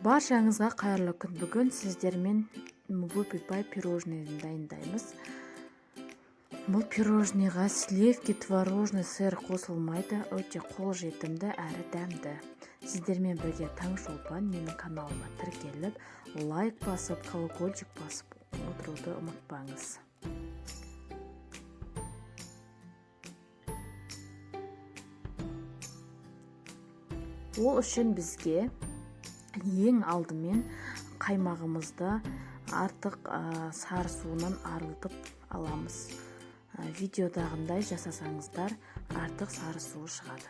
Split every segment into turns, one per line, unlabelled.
Баршаңызға қайырлы күн. Бүгін сіздермен Whoopie пирожныйын дайындаймыз. Бұл пирожныйға сливки, творожный сыр қосылмайды, өте қолжетімді әрі дәмді. Сіздермен бірге Таңшолпан. Менің каналыма тіркеліп, лайк басып, колокольчик басып отыруды ұмытпаңыз. Ол үшін бізге ең алдымен қаймағымызды артық сары суынан арылтып аламыз. Видеодағындай жасасаңыздар, артық сары суы шығады.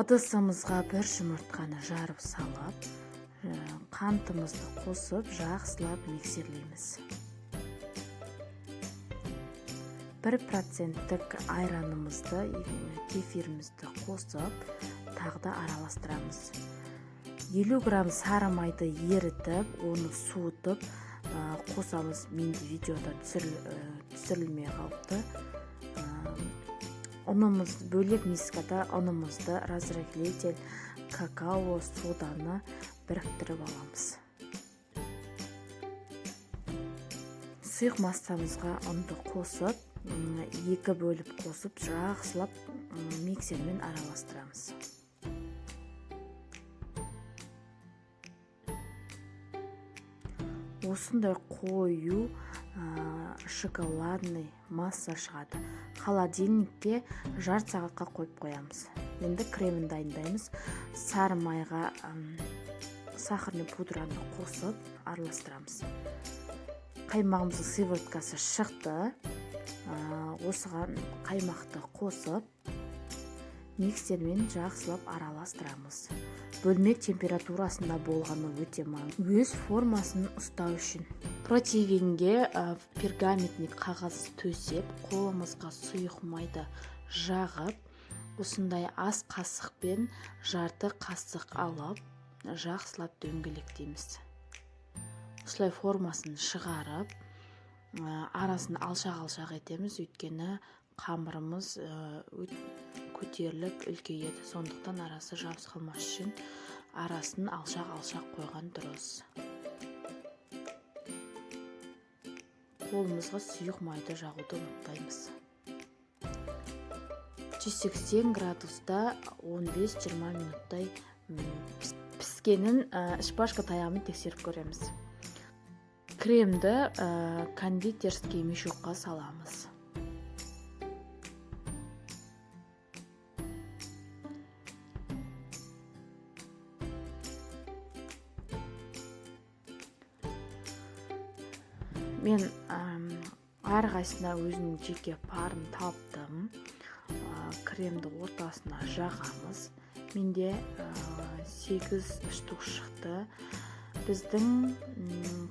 Ыдысымызға бір жұмыртқаны жарып салып, қантымызды қосып, жақсылап миксерлейміз. 1%-тік айранымызды, кефирімізді қосып, тағы да араластырамыз. 50 грамм сары майды ерітіп, оны суытып, қосамыз. Менде видеода түсірілмей қалыпты. Ұнымыз бөлек мискада ұнымызды, разрыхлитель, какао, соданы біріктіріп аламыз. Сұйық массамызға ұнды қосып, екі бөліп қосып, жақсылап миксермен араластырамыз. Осындай қою шоколадный масса шығады. Холодильникке жарты сағатқа қойып қоямыз. Енді кремін дайындаймыз. Сары майға сахарный пудраны қосып араластырамыз. Қаймағымыздың сывороткасы шықты. Осыған қаймақты қосып, миксермен жақсылап араластырамыз. Бөлме температурасында болғаны өте маңызды. Өз формасын ұстау үшін противенге пергаментный қағаз төсеп, қолымызға сұйық майды жағып, осындай ас қасықпен жарты қасық алып, жақсылап дөңгелектейміз. Осылай формасын шығарып, арасын алшақ-алшақ етеміз, өйткені қамырымыз көтеріліп үлкейеді. Сондықтан арасы жабысып қалмас үшін арасын алшақ-алшақ қойған дұрыс. Қолымызға сұйық майды жағуды ұмытпаймыз. 180 градуста 15-20 минуттай піскенін шпажка таяғымен тексеріп көреміз. Кремді кондитерский мешокқа саламыз. Мен әрқайсысына өзінің жеке парын таптым. Кремді ортасына жағамыз. Менде 8 штук шықты. Біздің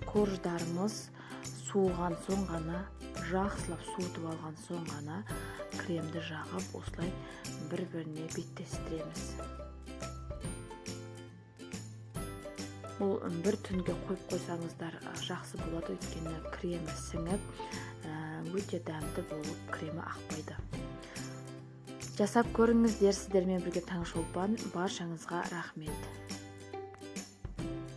корждарымыз суыған соң ғана, жақсылап суытып алған соң ғана кремді жағып, осылай бір-біріне беттестіреміз. Бұл бір түнге қойып қойсаңыздар жақсы болады, өйткені кремі сіңіп, өте дәмді болып кремі ақпайды. Жасап көріңіздер, сіздермен бірге Таңшолпан. Баршаңызға рахмет.